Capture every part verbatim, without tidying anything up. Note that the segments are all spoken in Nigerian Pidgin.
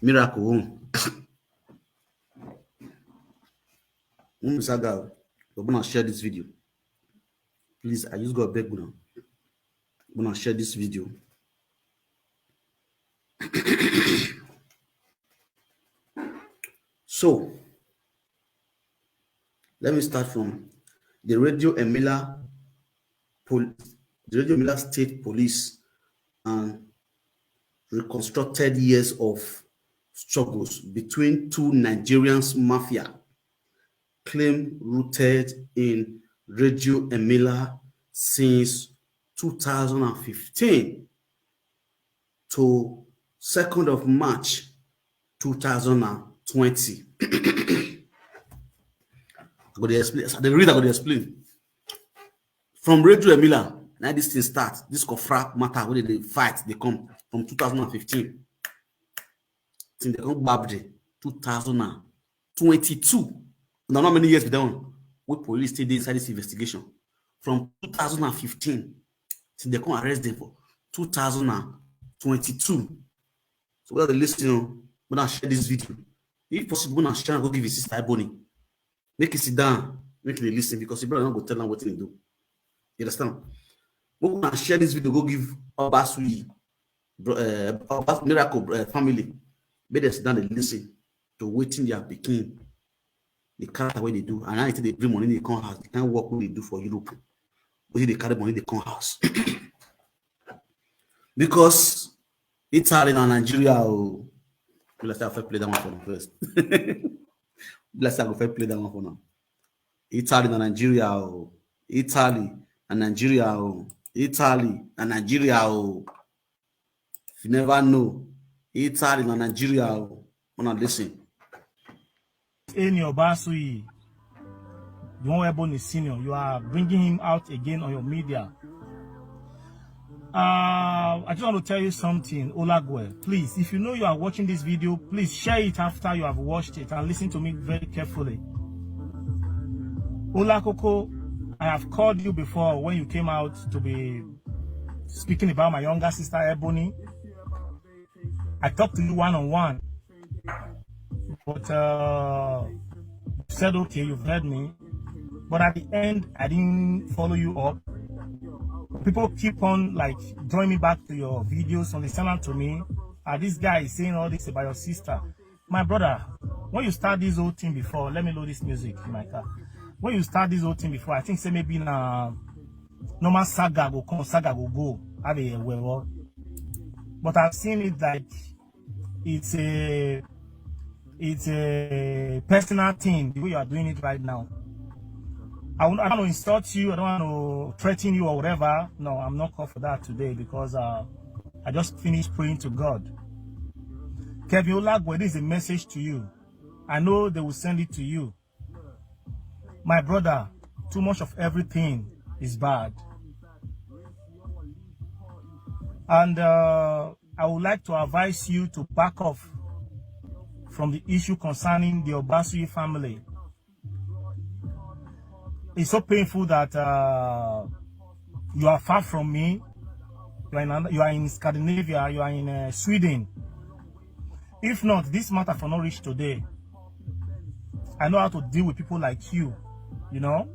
Miracle own. Who be saga? We're gonna share this video. Please, I just go beg now. We're gonna share this video. So, let me start from the Radio Emila Pol- the Radio Emila State Police and reconstructed years of struggles between two Nigerians mafia claim rooted in Radio Emila since two thousand fifteen to second of March two thousand twenty. I go dey explain. As I dey read, I go dey explain. From Radio Emila, now this thing start. This Kofra matter wey dey fight dey come from two thousand fifteen. Till they come gbab the two thousand twenty-two. Now, how many years be that one? Wey police still dey inside this investigation from two thousand fifteen till they come arrest them for two thousand twenty-two. So, whether they listen, when I share this video, if possible, when I share, go give his sister Ebony. Make it sit down, make it listen because the brother not go tell them what to do. You understand? When I share this video, go give Obasuyi, bro, uh, Obas Miracle uh, family. Make them sit down and listen to waiting their picking, the character where they do, and I think they bring money they come house, the kind of work wey they do for Europe. Wey they carry money they come house. Because Italy and Nigeria, oh, let's have play that one for them first. Let's have play that one for now. Italy and Nigeria, oh, Italy and Nigeria, oh, Italy and Nigeria, oh. If you never know, Italy and Nigeria, oh, wanna listen. Eni Obasuyi, the one where born is senior, you are bringing him out again on your media. Uh, I just want to tell you something, Olagwe. Please, if you know you are watching this video, please share it after you have watched it and listen to me very carefully. Olakoko, I have called you before when you came out to be speaking about my younger sister Ebony. I talked to you one on one, but uh, you said okay, you've heard me. But at the end, I didn't follow you up. People keep on like drawing me back to your videos, and they send them to me. Ah, this guy is saying all this about your sister. My brother, when you start this whole thing before, let me load this music in my car. When you start this whole thing before, I think say maybe na normal saga go come, saga go go. Have a well, but I've seen it like it's a it's a personal thing the way you are doing it right now. I, won't- I don't want to insult you. I don't want to threaten you or whatever. No, I'm not called for that today because uh, I just finished praying to God. Kevin Olagwe, this is a message to you. I know they will send it to you. My brother, too much of everything is bad. And uh, I would like to advise you to back off from the issue concerning the Obasuyi family. It's so painful that uh, you are far from me. You are in, you are in Scandinavia, you are in uh, Sweden. If not, this matter for not reach today. I know how to deal with people like you, you know.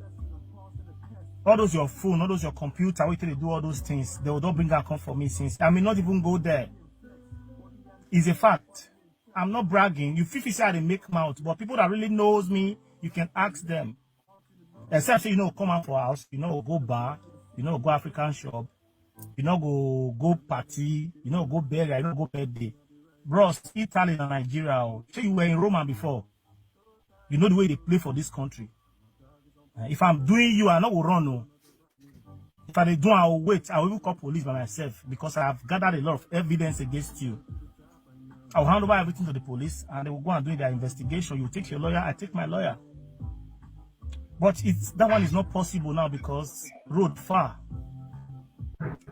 All those your phone, all those your computer, we they do all those things. They will not bring and come for me since. I may not even go there. It's a fact. I'm not bragging. You feel say I dey make mouth, but people that really knows me, you can ask them. Except say you know come out for house, you know go bar, you know go African shop, you know go go party, you know go burial, you know go birthday. Bros, Italy and Nigeria, oh. Say you were in Roma before. You know the way they play for this country. Uh, if I'm doing you, I no go run. Oh. If I dey do, I will wait. I will even call police by myself because I have gathered a lot of evidence against you. I will hand over everything to the police and they will go and do their investigation. You take your lawyer, I take my lawyer. But it's that one is not possible now because road far.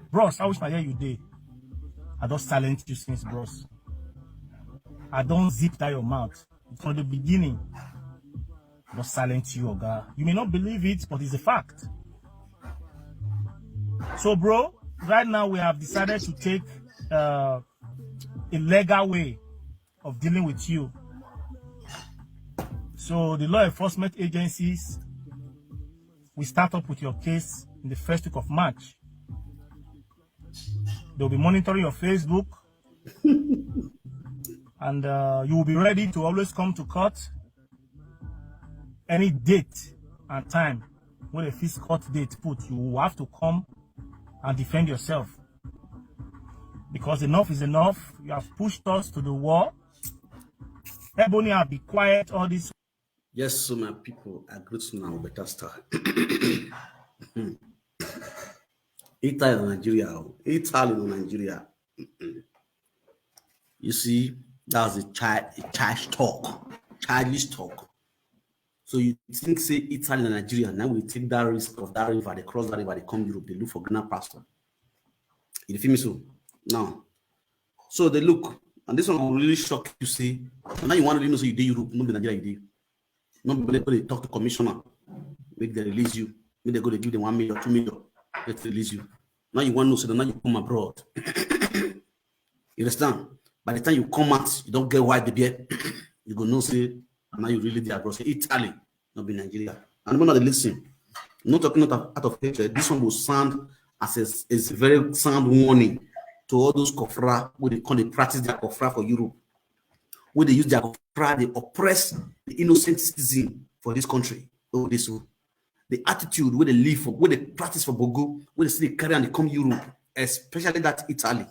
Bros, I wish I hear you dey. I don't silence you since, bros. I don't zip that your mouth. From the beginning, I don't silence you, Oga. You may not believe it, but it's a fact. So, bro, right now we have decided to take uh, a legal way of dealing with you. So the law enforcement agencies will start up with your case in the first week of March. They'll be monitoring your Facebook, and uh, you will be ready to always come to court. Any date and time when a fixed court date put, you will have to come and defend yourself, because enough is enough. You have pushed us to the wall. Ebony, I'll be quiet all this. Yes, so my people, I greet you now, better star. Italy and Nigeria, oh. Italy and Nigeria. You see, that's a child, a child talk, childish talk. So you think say Italy and Nigeria now will take that risk of that river, they cross that river, they come Europe, they look for greener pasture. You feel me so? Now, so they look, and this one will really shock you. See, now you want to know so you do Europe, not Nigeria, you do. Not people they talk to commissioner, make they release you, make they go they give them one million, two million, let's release you. Now you want to know so now you come abroad. You understand? By the time you come out, you don't get why the beer. You go no say, and now you really there abroad. Say Italy, not be Nigeria. And when they listen, not talking out of, out of hatred, this one will sound as a, a very sound warning to all those kofra who they call they practice their kofra for Europe, where they use their kofra, they oppress the innocent citizen for this country. Oh, this one. The attitude where they live for, where they practice for Bogo, where they still carry and they come Europe, especially that Italy.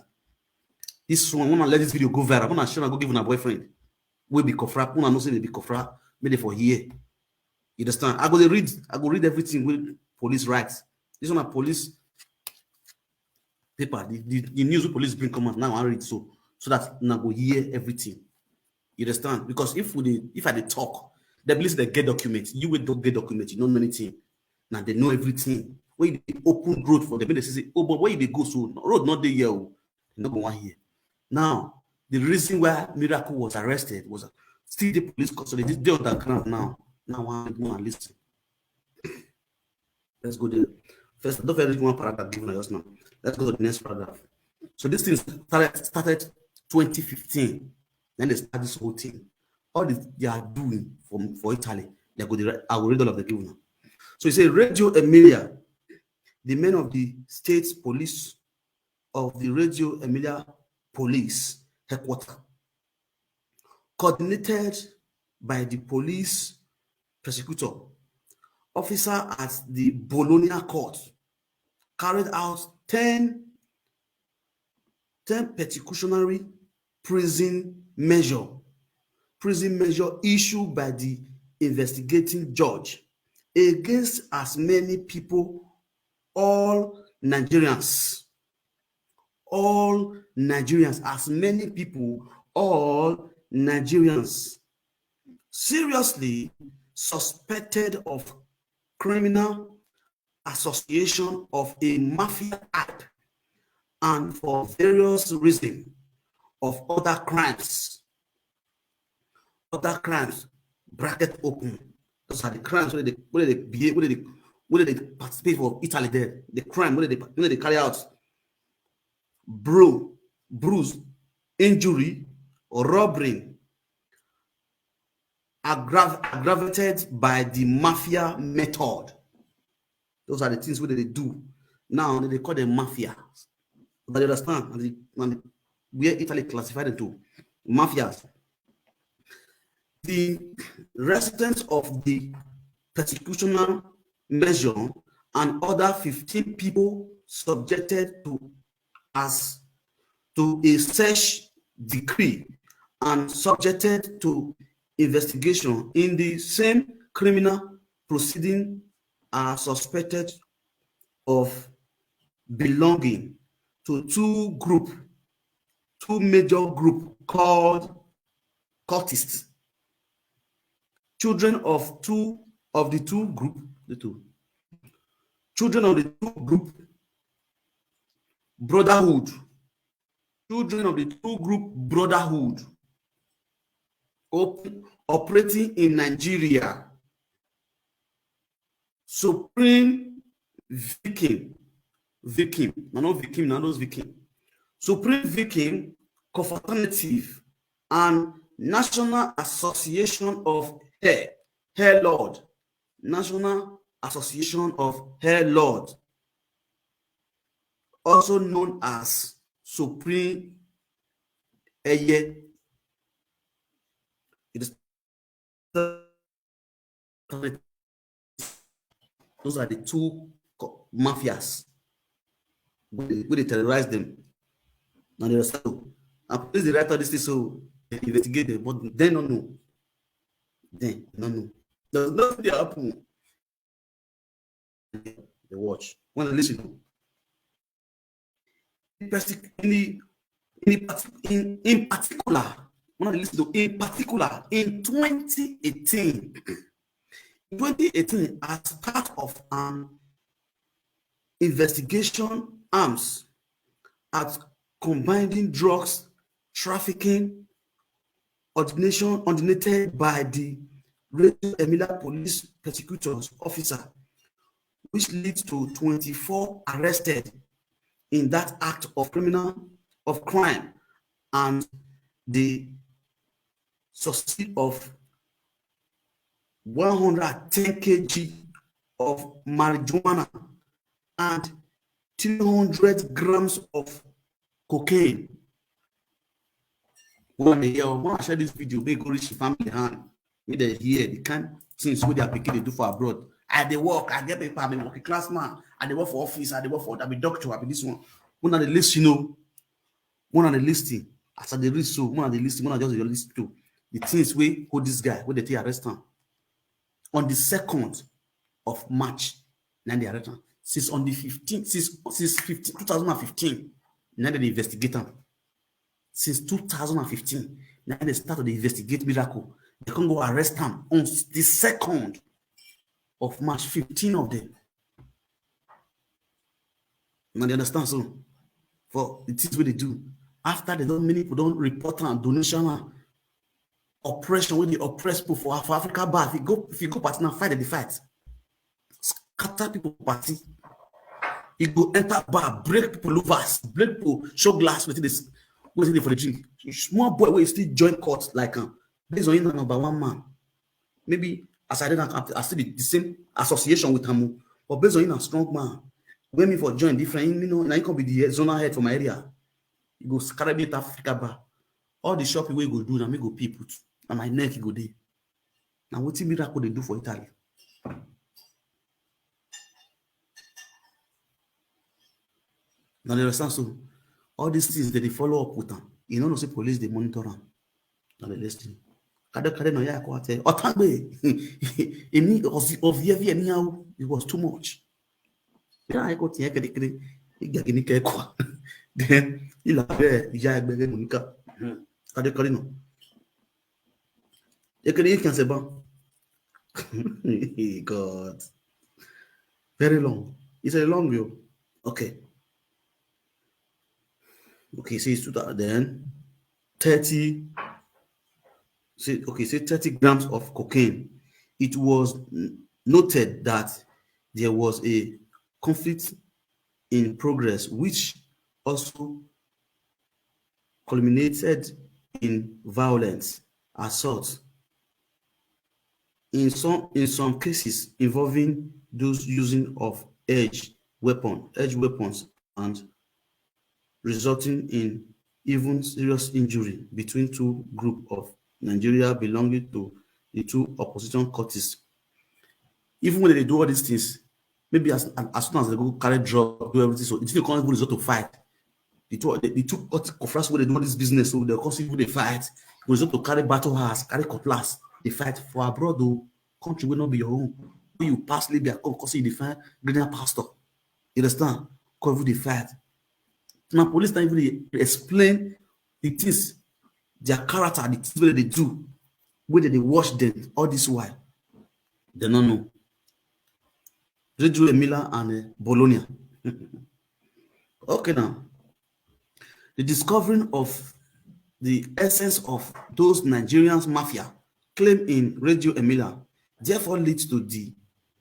This one, when I let this video go viral, when I share, I go give my boyfriend. We be kofra, when I know say they be kofra, made it for here. You understand? I go they read, I go read everything with police rights. This one a police paper, the, the, the news police bring come out now. I read so so that now go hear everything. You understand? Because if we dey, if I dey talk, they believe they get documents. You will don't get documents. You don't know anything. Now they know everything. When you open road for them, they say, "Oh, but where you dey go so road not there here." Oh." They not go one here. Now the reason why Miracle was arrested was still the police custody. This day on the ground now. Now one more listen. Let's go there. First, don't forget one paragraph given just now. Let's go to the next paragraph. So this thing started, started twenty fifteen. Then they start this whole thing. All this they are doing for, for Italy, they go the, I will read all of the given. So you say Radio Emilia, the men of the state police of the Radio Emilia police headquarters, coordinated by the police prosecutor, officer at the Bologna court, carried out ten, ten precautionary prison measure, prison measure issued by the investigating judge against as many people, all Nigerians, all Nigerians, as many people, all Nigerians seriously suspected of criminal association of a mafia type and for various reasons of other crimes. Other crimes, bracket open. Those are the crimes where they, where they behave, where they, where they participate for Italy there. The crime where they, where they carry out bru-, bruise, injury, or robbery, aggrav-, aggravated by the mafia method. Those are the things where they do. Now they call them mafia. But you understand? And the, and the, where Italy classified them to mafias. The residents of the persecutional measure and other fifteen people subjected to as to a search decree and subjected to investigation in the same criminal proceeding are suspected of belonging to two group, two major group called cultists. Children of two, of the two group, the two. Children of the two group, brotherhood. Children of the two group, brotherhood. Op-, operating in Nigeria. Supreme Viking, Viking, no, not Viking, no, those Viking. Supreme Viking, Confraternity, and National Association of Hair, Hair Lord, National Association of Hair Lord, also known as Supreme Eye. It is those are the two co- mafias wey dey wey dey terrorize them. Na the understand. And police dey write all this thing so they investigate them, but dem no know. Dem no know. There's nothing dey happen. Dey watch. When I listen, in, partic- in, the- in, partic- in, in particular, when I listen to in particular in twenty eighteen, in twenty eighteen, as part of an investigation arms at combining drugs trafficking ordination ordinated by the Radio Emilia police prosecutors officer, which lead to twenty-four arrested in that act of criminal of crime and the suspect of one hundred ten kilograms of marijuana and three hundred grams of cocaine. When I hear, when I share this video, make go reach the family hand. Make dem hear the kind things wey their pikin dey do for abroad. I dey work, I get paper, I be working class man. I dey work for office, I dey work for, I be doctor, I be this one. When I dey listen, you know, when I dey listen, as I dey read so, when I dey listen, when I just dey listen to the things wey hold this guy, wey dey take arrest am. On the second of March, na they arrest am. Since on the fifteenth, since since fifteen, two thousand and fifteen, na they dey investigate am. Since two thousand and fifteen, na they start to dey investigate Miracle. They come go arrest am on the second of March, fifteen of them. Now they understand so for the things wey they do. After they don many people don report am, donation am, oppression wey dey oppress people for, for Africa bar. If you go if you go party now, fight dey fight. Scatter people party. You go enter bar, break people lovers, break people show glass wetin dey wetin dey for the drink. Small boy wey still join court like am, based on him na number one man. Maybe as I dey now, I still be the same association with am o. But based on him na strong man, when me for join different, you know, na him come be the zonal head for my area. He go carry me enter Africa bar. All the shopping wey he go do, na me go pay put. Na my neck he go dey. Na wetin Miracle dey do for Italy. Now they understand so. All these things they dey follow up with am. You know, no say police dey monitor am. Now they listen. Kade kade no ya ko ate. Otagbe. Emi of of yevi anyhow. It was too much. Ya I got here kede kede. Igagini ke kwa. Then ila be ya egbe Monica. Kade kade no. Ekene you can say ban. God. Very long. It's a long yo. Okay. Okay, so it's two thousand, then thirty. Say okay, say thirty grams of cocaine. It was n- noted that there was a conflict in progress, which also culminated in violence, assault, in some in some cases involving those using of edge weapon, edge weapons, and resulting in even serious injury between two group of Nigeria belonging to the two opposition cultists. Even when they do all these things, maybe as as soon as they go carry drug, do everything, so it will come even result to fight. The two the, the two cult- confrats where they do all this business, so they'll come see people they fight. Result to carry battle axe, carry cutlass, they fight for abroad though, country will not be your own. When you pass Libya, come come see you defend Grenadier pastor. You understand? Come even dey fight. Now police not even dey explain the things, their character, the things wey they do, wey they dey watch them all this while. They no know. Reggio Emilia and uh, Bologna. Okay now. The discovering of the essence of those Nigerians mafia claim in Reggio Emilia therefore leads to the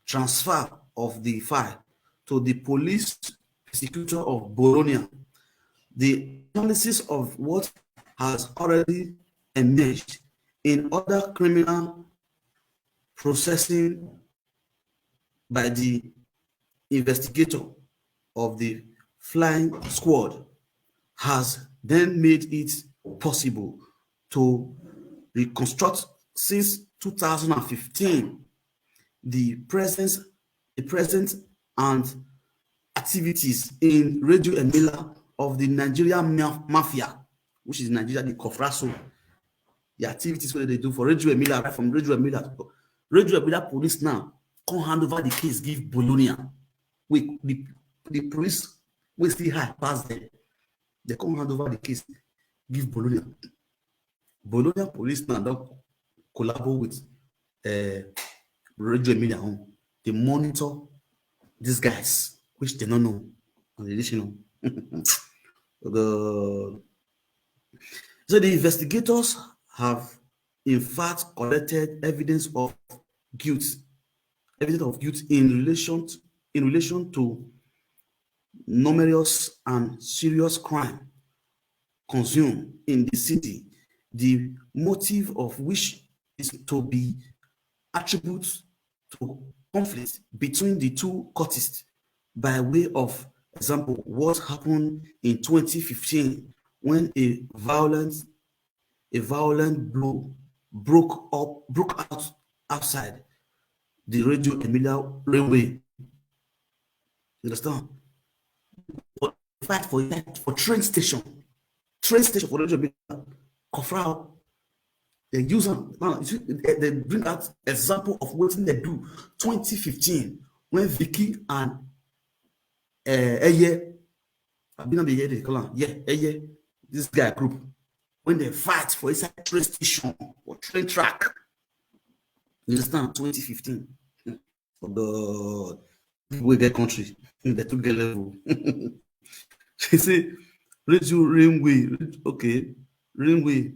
transfer of the file to the police prosecutor of Bologna. The analysis of what has already emerged In other criminal processing by the investigator of the flying squad has then made it possible to reconstruct since two thousand fifteen the presence, the present and activities in Radio Emila of the Nigeria maf-, mafia, which is Nigeria, the Kofraso, the activities wey dem dey do for Radio Emila, right from Radio Emila. Radio Emila police now come hand over the case give Bologna. Wait, the, the police wey still high pass dem, dem come hand over the case give Bologna. Bologna police now don collabo with, eh, Radio Emila own. Dey monitor these guys, which dem no know. And they listen. Oh God. So the investigators have, in fact, collected evidence of guilt, evidence of guilt in relation, in relation to numerous and serious crime consumed in the city, the motive of which is to be attributed to conflict between the two cultists. By way of example, what happened in twenty fifteen when a violent, a violent blow broke up, broke out outside the Radio Emila Railway. You understand? But fight for, for train station, train station for Radio Emila, Kofrao. They use am now. You see, they, they bring out example of wetin dem do twenty fifteen when Vicky and, eh, Eye, I be not be Eye, they call am, yeah, Eye, this guy group, when they fight for inside train station or train track. You understand? Twenty fifteen. For the people wey get country, they too get level. She say, Radio Railway, okay, Railway,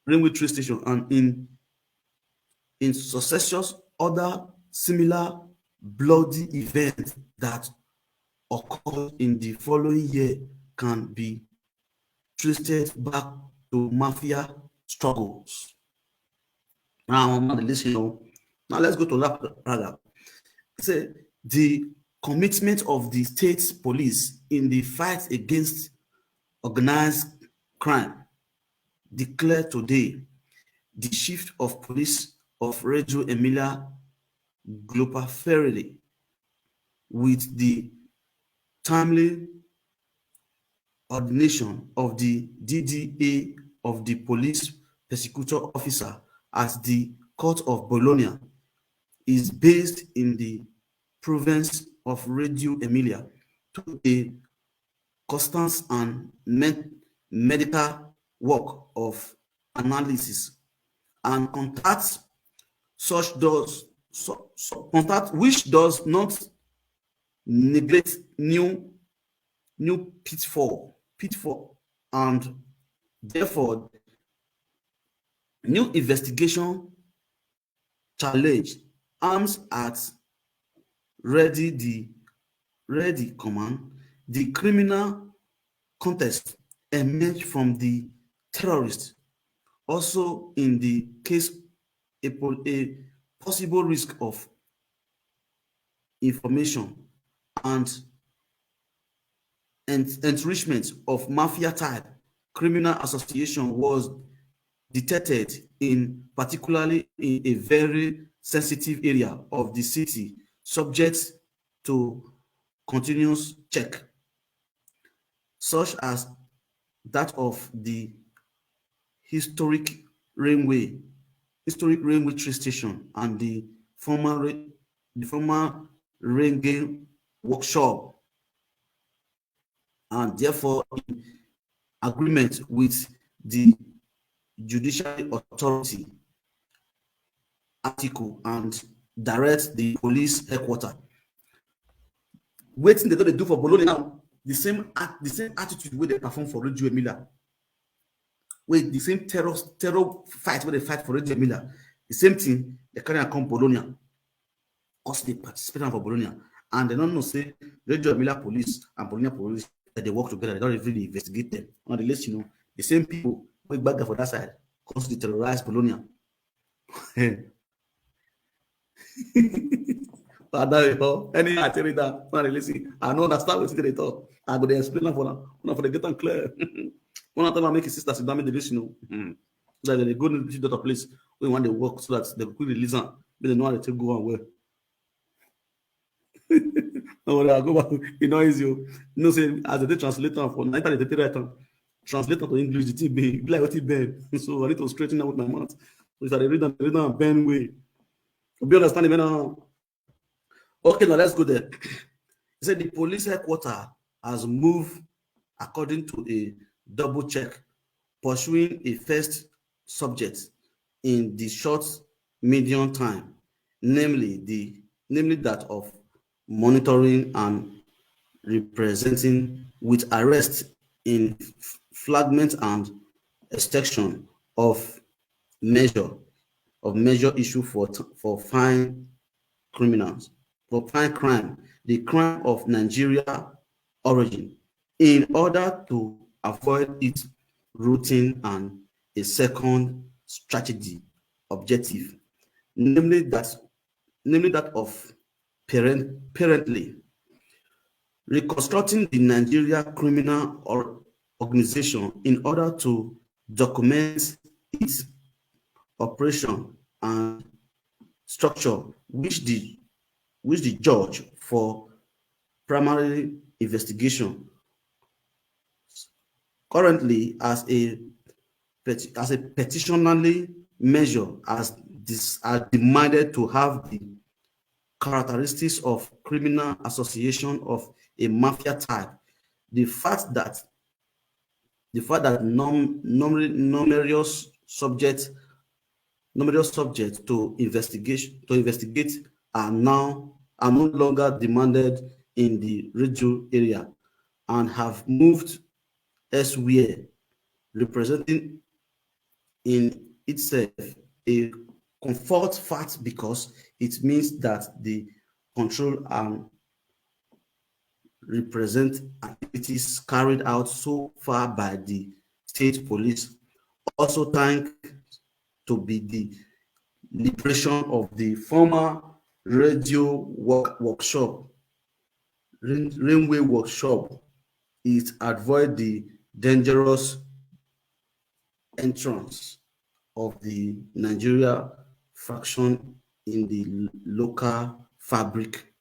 Railway train station, and in, in successive other similar bloody events that occurred in the following year can be traced back to mafia struggles. Now, I'm not listening. Now, let's go to that paragraph. It said, the commitment of the state police in the fight against organized crime declared today the shift of police of Radio Emila Global Ferry with the timely ordination of the D D A of the police prosecutor officer at the Court of Bologna is based in the province of Radio Emilia to a constant and med-, medical work of analysis and contact such does, so, so contact which does not neglect new, new pitfall, pitfall, and therefore new investigation challenge arms at ready the, ready command. The criminal context emerged from the terrorists. Also, in the case, a po-, a possible risk of information and en-, enrichment of mafia type criminal association was detected in particularly in a very sensitive area of the city, subject to continuous check, such as that of the historic railway, historic railway train station and the former ra-, the former railway workshop, and therefore in agreement with the judiciary authority article and direct the police headquarter. Wetin dem don dey do for Bologna now, the same at-, the same attitude wey dem perform for Radio Emilia, wey the same terror, terror fight wey dem fight for Radio Emilia, the same thing dem carry am come Bologna. Cause dey participate am for Bologna, and dem no know say Radio Emilia police and Bologna police, dem dey work together. Dem don really investigate dem. Una dey listen, you know, the same people wey gbaga for that side come still terrorize Bologna. Father, you know, any I tell you that, when I listen, I don't understand what they talk. I go dey explain am for now. Una for dey get am clear. Una tell am make his sister sit down, make they listen o. Hmm. So that they go to the other place. We want to work so that they quickly listen. But they know how to take go and well. No worry, I go back. You know, easy. You know, say as they translate am for, na they take write am. Translate am to English, the thing be, be like what it bend. So I need to straighten out my mouth. So if I dey read am, read am bend way. You be understanding me now? Okay, now let's go there. He said the police headquarter has moved according to a double check, pursuing a first subject in the short medium time, namely the namely that of monitoring and representing with arrest in f- flagrant and extortion of measure of measure issue for t- for fine criminals, for fine crime, the crime of Nigeria origin, in order to avoid its routine and a second strategy objective, namely that namely that of parent parentally reconstructing the Nigeria criminal or organization in order to document its operation and structure, which the which the judge for primary investigation currently as a pet- as a petitionally measure as this are demanded to have the characteristics of criminal association of a mafia type. The fact that the fact that num, numer, numerous subjects numerous subjects to investigation to investigate are now are no longer demanded in the radio area and have moved elsewhere, representing in itself a comfort fact because it means that the control and represent activities carried out so far by the state police. Also thank to be the liberation of the former radio work, workshop, railway workshop. It avoid the dangerous entrance of the Nigeria faction in the local fabric.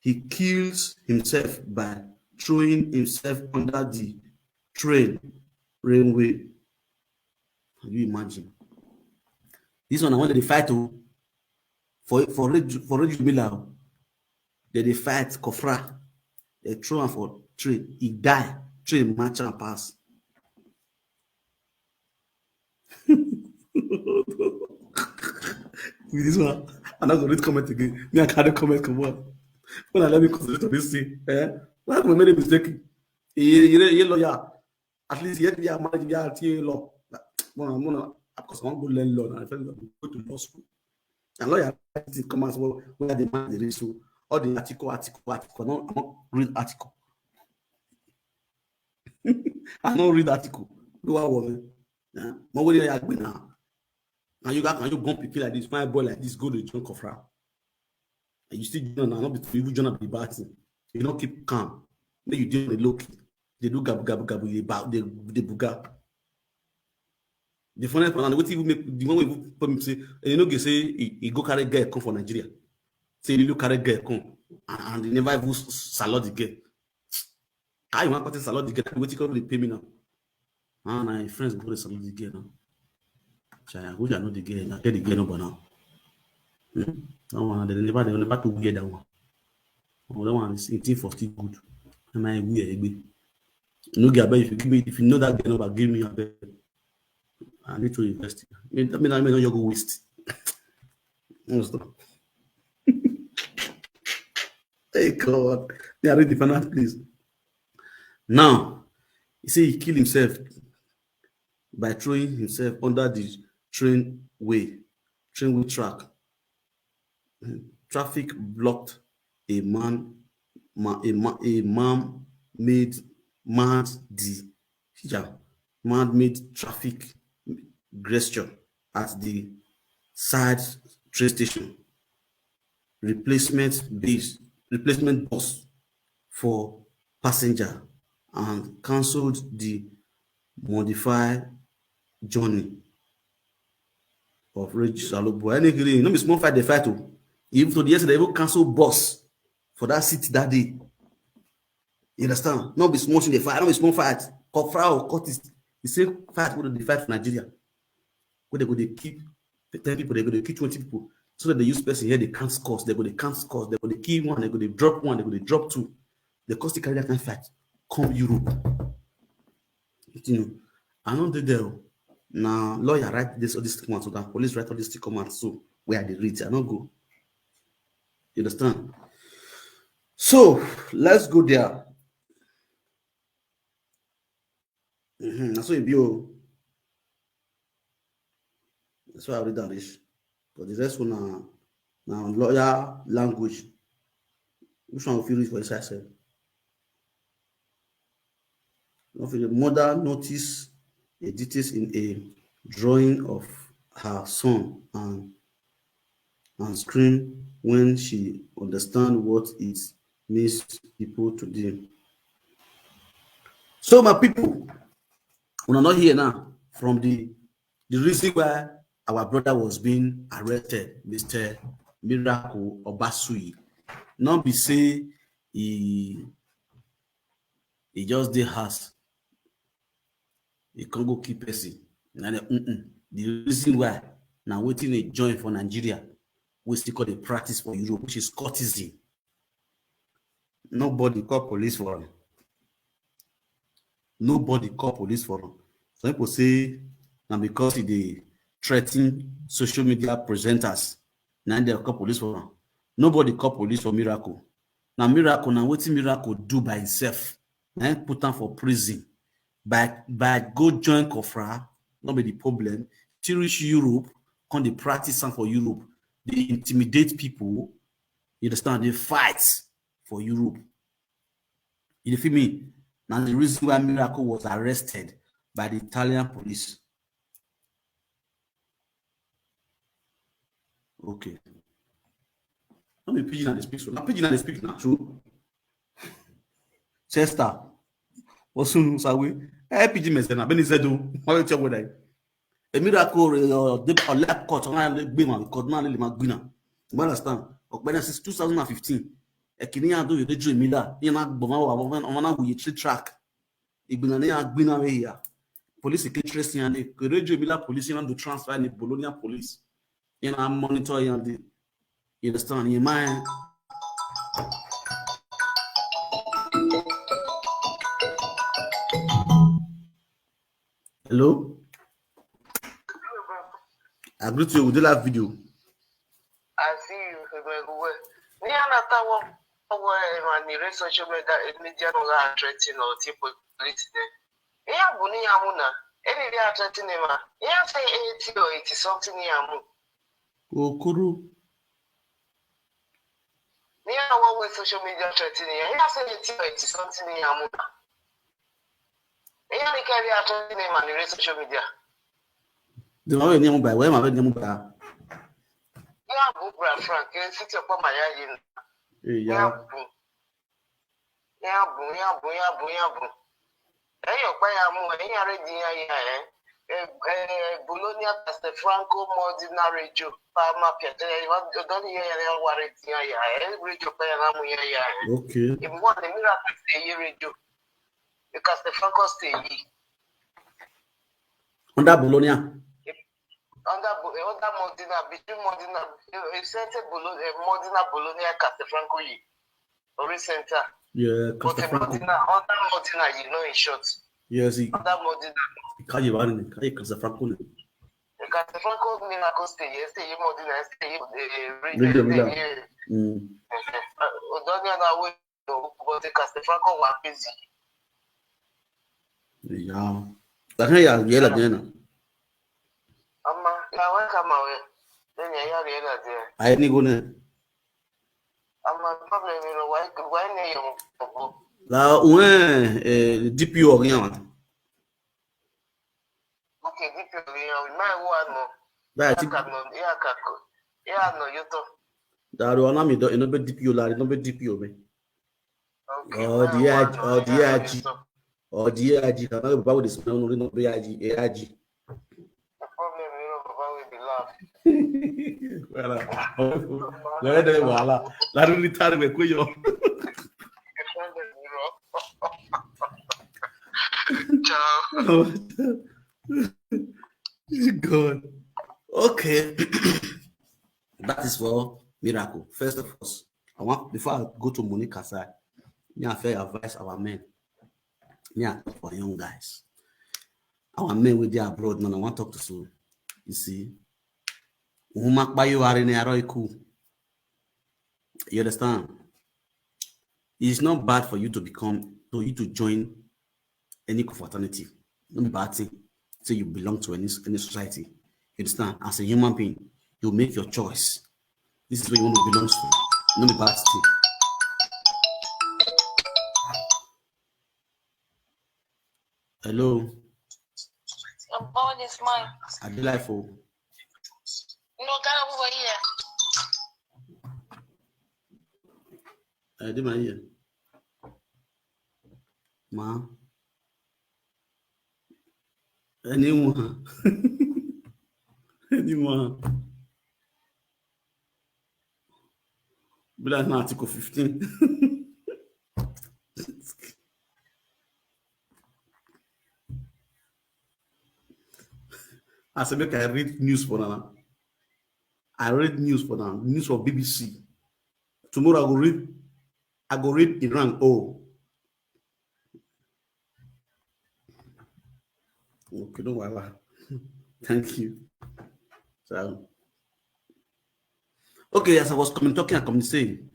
He kills himself by throwing himself under the train railway. Can you imagine? This one I wanted to fight to for for Red for Red Miller. They dey fight Kofra. They throw him for train. He die. Train match and pass. With this one, I'm not gonna read comment again. Me, I can't comment come on. When I let me concentrate on this thing, eh? Why we made a mistake? He, he, he lawyer. At least he had to be a marriage, he had to law. Mona, Mona, of course, I won't go learn law. I feel like go to law school. And lawyer come as well. Where the man is so all the article, article, article. No, I won't read article. I don't read article. Do I want? Yeah. But what do you agree now? Can you can you go pick like this, fine boy like this, go to John Kofra? And you still join now, not be you join up the bad thing. You don't keep calm. Then you deal with the low key. They do gabu gabu gabu. They ba they they buga. The funniest one, and wetin even make the one wey even put me say, and you know, say he, he go carry girl come for Nigeria. Say he look carry girl come, and, and he never even salute the girl. How you want to salute the girl? Wetin come dey pay me now? Ah, na him friends go dey salute the girl now. Chai, I wish I know the girl. I get the girl number now. Hmm? That one, they never, they never too wear that one. Oh, that one is eighteen for still good. And I wear egbe. No girl, abeg, if you give me, if you know that girl number, give me abeg. I need to invest. I mean, I mean, I mean, you go waste. No stop. Hey God, they are ready for that, please. Now, he say he killed himself by throwing himself under the train way, train way track. Traffic blocked a man, ma, a, ma, a man made mad the yeah, man made traffic gesture. at the side train station, replacement base, replacement bus for passenger, and cancelled the modified journey of Regis Alobo. Anyway, no be small fight they fight o. Even to the extent they even cancel bus for that seat that day. You understand? No be small thing they fight, no be small fight. Cofra or Curtis, the same fight wey they fight for Nigeria. Where they go they keep ten people, they go they kill twenty people. So that they use person here, they can't scores, they go they can't scores, they go they kill one, they go they drop one, they go they drop two. They cause the carry that kind of fight. Come Europe. You know, I don't do there. Now lawyer write this all this thing so that police write all this thing come out. So where they read, I don't go. You understand? So let's go there. Mm-hmm. That's what you be. That's why I read that this. But the rest one now, now lawyer language. Which one will you read for inside? Sef? Of the mother notice a details in a drawing of her son and and scream when she understand what it means people to them. So my people, we are not here now from the the reason why our brother was being arrested, Mister Miracle Obasui. Not be say he he just dey house. He can't go keep person. Now the, mm-mm. The reason why now waiting a join for Nigeria, we still call the practice for Europe, which is courtesan. Nobody call police for him. Nobody call police for him. Some people say now because he dey threaten social media presenters, now they call police for him. Nobody call police for Miracle. Now Miracle, now wetin Miracle do by himself? Now put him for prison. By by go join Cofra, not be the problem. Till reach Europe, come dey practice am for Europe. They intimidate people. You understand? They fight for Europe. You feel me? Now the reason why Miracle was arrested by the Italian police. Okay. Let me pidgin and speak. So now pidgin and speak now. True. Chester. What's soon? Sawe. Eh, pidgin me say na. Beni said do. How you tell what I? A miracle or the or lab cut on the gbin one, cut now le ma gbina. You understand? Okpene since two thousand and fifteen. Ekini ya do you dey dream mila. You na gboma wa wa wa na we three track. Igbina ne ya gbina we ya. Police ke trace ya ne. Ko radio mila police na do transfer ni Bologna police. You know, monitor ya the. You understand? You mind? Hello? I greet you with the live video. I see you everywhere. Ni ana tawo wo man ni re social media media no ga threaten or ti police de. Iya bu ni ya mu na. Any day threaten ma. Iya say eighty or eighty something ya mu. Okuru. Ni ya wo we social media threaten ya. Iya say eighty or eighty something ya mu na. Iya ni carry threaten ma ni re social media. The one wey name by, where my name by? Ya bu bra Frank, you sit up on my eye. Yeah. Ya bu, ya bu, ya bu, ya bu. Eh, you buy a mu, eh, ya ready ya ya eh. Eh, eh, Bologna, Castelfranco, Modena, Reggio, Parma, Piacenza. You don't hear ya ya wa ready ya ya eh. Reggio buy a mu ya ya eh. Okay. If you want the miracle, say you Reggio. The Castelfranco stay ye. Under Bologna. Under Bo- eh, under Modena, between Modena, eh, eh, center Bologna, eh, Modena, Bologna, Castelfranco ye. Ori center. Yeah, But the Castelfranco. Modena, under Modena, you know, in short. Yes, he Under Modena. Kaye Bani, Kaye Castelfranco. The Castelfranco miracle stay, yes, stay ye Modena, stay ye, eh, Reggio, Reggio, stay Milan. Ye. Mm. Eh, eh, Odonia na we, but the Castelfranco wa busy. Yeah. Lakini ya yela jena. Ama, ya weka mawe. Then ya ya yela jena. Ai ni gone. Ama problem, you know, why why ne yo. La un eh D P O rien. Okay, D P O rien. My one no. That I think. Daru, ana mi do, ino be D P O la, ino be D P O me. Okay, oh, the A I G, oh, the A I G, oh, the A I G. Can I go with this man? No, no, A I G, A I G. Problem, you know, Baba will be laugh. Wala. Wala, wala. La ri tari me kwe yo. Ciao. Oh, God. Okay. That is for Miracle. First of all, I want, before I go to Monique Kasai, me I fit advise our men. Me I talk for young guys. Our men wey dey abroad now, I wan talk to you. You see, woman kpayo are ne aro iku. You understand? It's not bad for you to become, for you to join any confraternity. No be bad thing. Say you belong to any, any society. You understand? As a human being, you make your choice. This is where you want to belong to. No be bad thing. Hello. Your body is mine. I dey live o. No, get over here. I dey my ear. Ma. Anyone. Anyone. Be like na Article fifteen. I say make I read news for now. I read news for now. News for B B C. Tomorrow I go read. I go read Iran. Oh. Okay, no wahala. Thank you. So, okay, as I was coming, talking and coming, saying,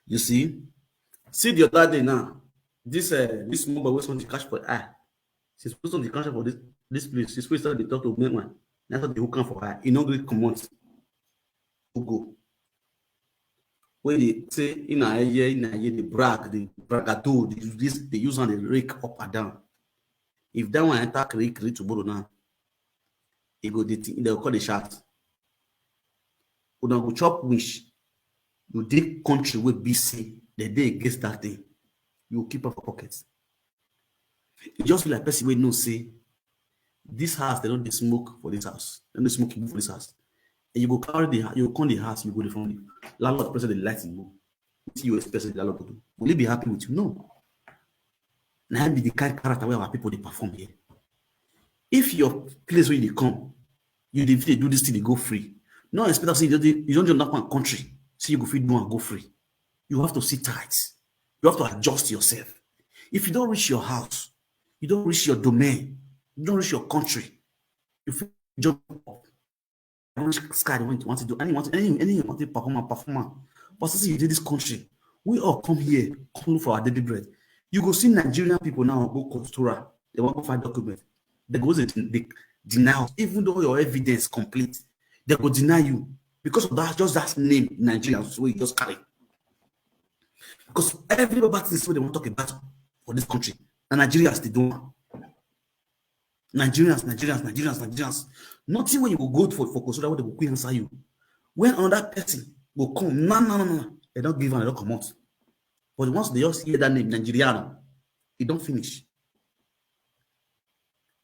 you see, see the other day now, this, uh, this small boy wey somebody catch for eye. Since wey somebody catch for this, this place, since wey somebody talk to me, man, that's what they hook am for eye. E no gree comot. Who go? Wey dey say, "Ina eye, ina eye," dey brag, dey bragado, dey use this, dey use am dey rake up and down. If that one enter Kiri Kiri tomorrow now, e go dey think, dem go come dey shout. Una go chop wish. You dey country wey be say dem dey against that thing. You keep am for pocket. E just be like person wey know say this house, dem no dey smoke for this house. Dem no dey smoke for this house. And you go carry the, you go come the house, you go dey from the landlord, person dey light you. Wetin you expect say the landlord go do? Will he be happy with you? No. Na im be the kind character wey our people dey perform here. If your place wey you dey come, you dey fit dey do this thing dey go free. No expect am say you don dey, you don dey knack one country, say you go fit do am go free. You have to sit tight. You have to adjust yourself. If you don reach your house, you don reach your domain, you don reach your country, you fit jump up. Reach sky, they want, want to do any, want any, any, want to perform and perform am. But since you dey this country, we all come here, come look for our daily bread. You go see Nigerian people now go Kotora, they wan go find document. They go say they deny us, even though your evidence complete, they go deny you because of that, just that name, Nigerians, wey you just carry. Because every bad thing wey they wan talk about for this country, na Nigerians dey do am. Nigerians, Nigerians, Nigerians, Nigerians. Nothing wey you go go for, for Kosoda wey they go quick answer you. When another person go come, no, no, no, no, they don give am, they don comot. But once they just hear that name, Nigeriano, e don finish.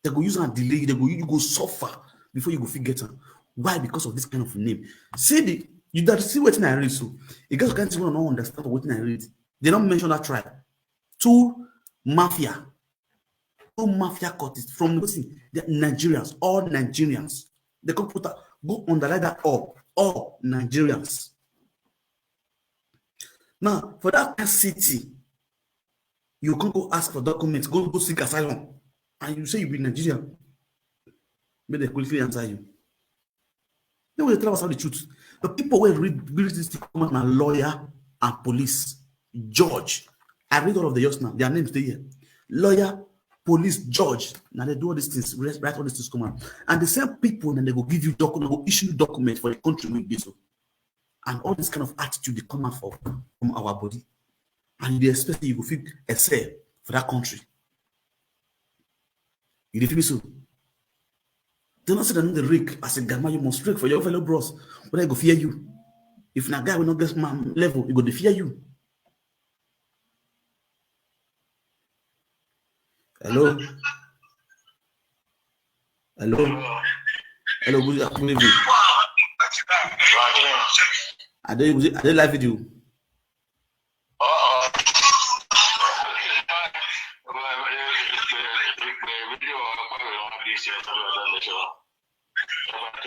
They go use am delay you, they go, you go suffer before you go fit get am. Why? Because of this kind of name. See the, you don see wetin I read so. E get some kind thing wey I no understand for wetin I read. They don mention that tribe. Two mafia. Two mafia cultists from wetin? The Nigerians, all Nigerians. They come put that, go underline that all, all Nigerians. Now, for that kind city, you can't go ask for documents, go, go seek asylum, and you say you be Nigerian. May they quickly answer you. Then we tell us how the truth. The people wey read, read this thing come out na lawyer and police, judge. I read all of the yours now. Their names dey here. Lawyer, police, judge. Now they do all these things, write, write all these things come out. And the same people, then they go give you document, go issue you document for the country wey you dey so. And all this kind of attitude dey come out for, from our body. And you dey expect say you go fit excel for that country. You dey feel me so? Dem no say dem no dey rake. As a guy man, you must rake for your fellow bros. Whether e go fear you. If na guy wey no get man level, e go dey fear you. Hello? Hello? Hello, good afternoon. I dey, I dey live with you. Uh-uh. Video.